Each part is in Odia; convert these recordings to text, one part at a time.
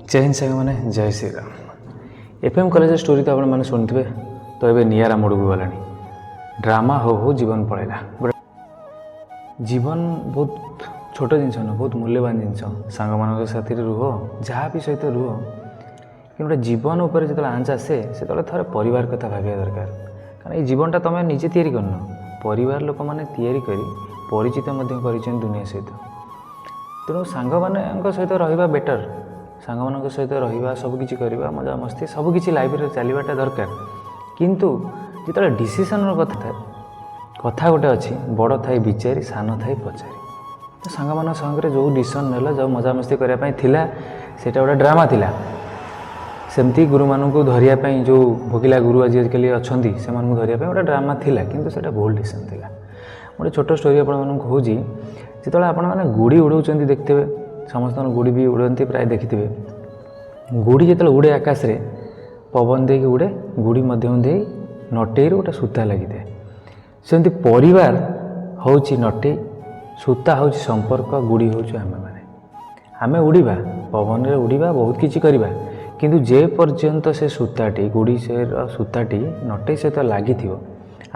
ଜୟ ହିନ୍ଦ ସାଙ୍ଗମାନେ, ଜୟ ଶ୍ରୀରାମ। ଏଫ୍ ଏମ୍ କଲେଜର ଷ୍ଟୋରି ତ ଆପଣମାନେ ଶୁଣିଥିବେ। ତ ଏବେ ନିଆରା ମୋଡ଼କୁ ଗଲାଣି। ଡ୍ରାମା ହଉ ହଉ ଜୀବନ ପଳେଇଲା। ଗୋଟେ ଜୀବନ ବହୁତ ଛୋଟ ଜିନିଷ ନୁହଁ, ବହୁତ ମୂଲ୍ୟବାନ ଜିନିଷ। ସାଙ୍ଗମାନଙ୍କ ସାଥିରେ ରୁହ, ଯାହା ବି ସହିତ ରୁହ, କିନ୍ତୁ ଗୋଟେ ଜୀବନ ଉପରେ ଯେତେବେଳେ ଆଞ୍ଚ ଆସେ, ସେତେବେଳେ ଥରେ ପରିବାର କଥା ଭାବିବା ଦରକାର। କାରଣ ଏଇ ଜୀବନଟା ତୁମେ ନିଜେ ତିଆରି କରିନ, ପରିବାର ଲୋକମାନେ ତିଆରି କରି ପରିଚିତ ମଧ୍ୟ କରିଛନ୍ତି ଦୁନିଆ ସହିତ। ତେଣୁ ସାଙ୍ଗମାନଙ୍କ ସହିତ ରହିବା ବେଟର୍। ସାଙ୍ଗମାନଙ୍କ ସହିତ ରହିବା, ସବୁକିଛି କରିବା, ମଜାମସ୍ତି, ସବୁକିଛି ଲାଇଫରେ ଚାଲିବାଟା ଦରକାର। କିନ୍ତୁ ଯେତେବେଳେ ଡିସିସନ୍ର କଥା ଥାଏ, କଥା ଗୋଟେ ଅଛି, ବଡ଼ ଥାଇ ବିଚାରି, ସାନ ଥାଇ ପଚାରି। ତ ସାଙ୍ଗମାନଙ୍କ ସାଙ୍ଗରେ ଯେଉଁ ଡିସିସନ୍ ନେଲ, ଯେଉଁ ମଜାମସ୍ତି କରିବା ପାଇଁ ଥିଲା, ସେଇଟା ଗୋଟେ ଡ୍ରାମା ଥିଲା। ସେମିତି ଗୁରୁମାନଙ୍କୁ ଧରିବା ପାଇଁ, ଯେଉଁ ଭୋକିଲା ଗୁରୁ ଆଜିକାଲି ଅଛନ୍ତି, ସେମାନଙ୍କୁ ଧରିବା ପାଇଁ ଗୋଟେ ଡ୍ରାମା ଥିଲା, କିନ୍ତୁ ସେଇଟା ଭୁଲ ଡିସିସନ୍ ଥିଲା। ଗୋଟେ ଛୋଟ ଷ୍ଟୋରି ଆପଣମାନଙ୍କୁ କହୁଛି। ଯେତେବେଳେ ଆପଣମାନେ ଗୁଡ଼ି ଉଡ଼ାଉଛନ୍ତି, ଦେଖିଥିବେ, ସମସ୍ତଙ୍କର ଗୁଡ଼ି ବି ଉଡ଼ନ୍ତି ପ୍ରାୟ ଦେଖିଥିବେ। ଗୁଡ଼ି ଯେତେବେଳେ ଉଡ଼େ ଆକାଶରେ, ପବନ ଦେଇକି ଉଡ଼େ। ଗୁଡ଼ି ମଧ୍ୟ ଦେଇ ନଟେଇରୁ ଗୋଟେ ସୂତା ଲାଗିଥାଏ। ସେମିତି ପରିବାର ହେଉଛି ନଟେଇ, ସୂତା ହେଉଛି ସମ୍ପର୍କ, ଗୁଡ଼ି ହେଉଛୁ ଆମେମାନେ। ଆମେ ଉଡ଼ିବା, ପବନରେ ଉଡ଼ିବା, ବହୁତ କିଛି କରିବା, କିନ୍ତୁ ଯେ ପର୍ଯ୍ୟନ୍ତ ସେ ସୂତାଟି, ଗୁଡ଼ି ସେର ସୂତାଟି ନଟେଇ ସହିତ ଲାଗିଥିବ,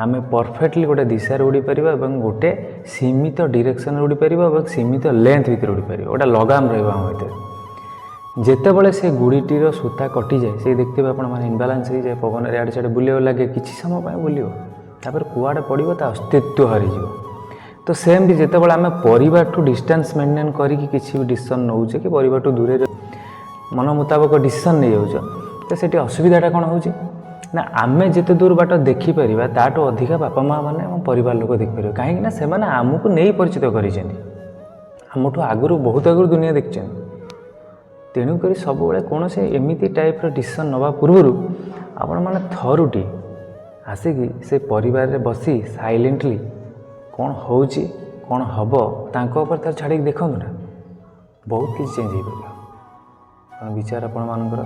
ଆମେ ପରଫେକ୍ଟଲି ଗୋଟେ ଦିଶାରେ ଉଡ଼ିପାରିବା ଏବଂ ଗୋଟେ ସୀମିତ ଡିରେକ୍ସନରେ ଉଡ଼ିପାରିବା ଏବଂ ସୀମିତ ଲେନ୍ଥ ଭିତରେ ଉଡ଼ିପାରିବା। ଗୋଟେ ଲଗାମ ରହିବ ଆମ ଭିତରେ। ଯେତେବେଳେ ସେ ଗୁଡ଼ିଟିର ସୂତା କଟିଯାଏ, ସେ ଦେଖିଥିବେ ଆପଣମାନେ, ଇନବାଲାନ୍ସ ହେଇଯାଏ, ପବନରେ ଆଡ଼େ ସିଆଡ଼େ ବୁଲିବାକୁ ଲାଗେ। କିଛି ସମୟ ପାଇଁ ବୁଲିବ, ତାପରେ କୁଆଡ଼େ ପଡ଼ିବ, ତା ଅସ୍ତିତ୍ୱ ହରିଯିବ। ତ ସେମିତି ଯେତେବେଳେ ଆମେ ପରିବାରଠୁ ଡିଷ୍ଟାନ୍ସ ମେଣ୍ଟେନ୍ କରିକି କିଛି ବି ଡିସିସନ୍ ନେଉଛେ କି ପରିବାରଠୁ ଦୂରରେ ମନ ମୁତାବକ ଡିସିସନ୍ ନେଇଯାଉଛ, ତ ସେଠି ଅସୁବିଧାଟା କ'ଣ ହେଉଛି ନା, ଆମେ ଯେତେ ଦୂର ବାଟ ଦେଖିପାରିବା, ତାଠୁ ଅଧିକା ବାପା ମା' ମାନେ ଏବଂ ପରିବାର ଲୋକ ଦେଖିପାରିବେ। କାହିଁକି ନା ସେମାନେ ଆମକୁ ନେଇ ପରିଚିତ କରିଛନ୍ତି, ଆମଠୁ ଆଗରୁ, ବହୁତ ଆଗରୁ ଦୁନିଆ ଦେଖିଛନ୍ତି। ତେଣୁକରି ସବୁବେଳେ କୌଣସି ଏମିତି ଟାଇପ୍ର ଡିସିସନ୍ ନେବା ପୂର୍ବରୁ ଆପଣମାନେ ଥରୁଟି ଆସିକି ସେ ପରିବାରରେ ବସି ସାଇଲେଣ୍ଟଲି କ'ଣ ହେଉଛି, କ'ଣ ହେବ, ତାଙ୍କ ଉପରେ ଥରେ ଛାଡ଼ିକି ଦେଖନ୍ତୁ ନା, ବହୁତ କିଛି ଚେଞ୍ଜ ହେଇପାରିବ। କାରଣ ବିଚାର ଆପଣମାନଙ୍କର,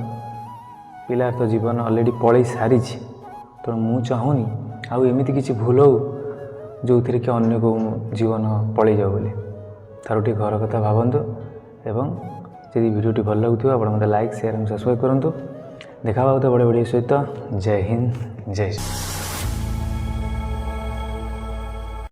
ପିଲାର ତ ଜୀବନ ଅଲରେଡ଼ି ପଳେଇ ସାରିଛି। ତେଣୁ ମୁଁ ଚାହୁଁନି ଆଉ ଏମିତି କିଛି ଭୁଲ ହଉ ଯେଉଁଥିରେ କି ଅନ୍ୟ କେଉଁ ଜୀବନ ପଳେଇ ଯାଉ ବୋଲି। ଥରୁଟି ଘର କଥା ଭାବନ୍ତୁ ଏବଂ ଯଦି ଭିଡ଼ିଓଟି ଭଲ ଲାଗୁଥିବ, ଆପଣ ମୋତେ ଲାଇକ୍, ସେୟାର ଏବଂ ସବସ୍କ୍ରାଇବ୍ କରନ୍ତୁ। ଦେଖା ହେବା ତ ବଡ଼ ଭିଡ଼ିଓ ସହିତ। ଜୟ ହିନ୍ଦ, ଜୟ ଶ୍ରୀ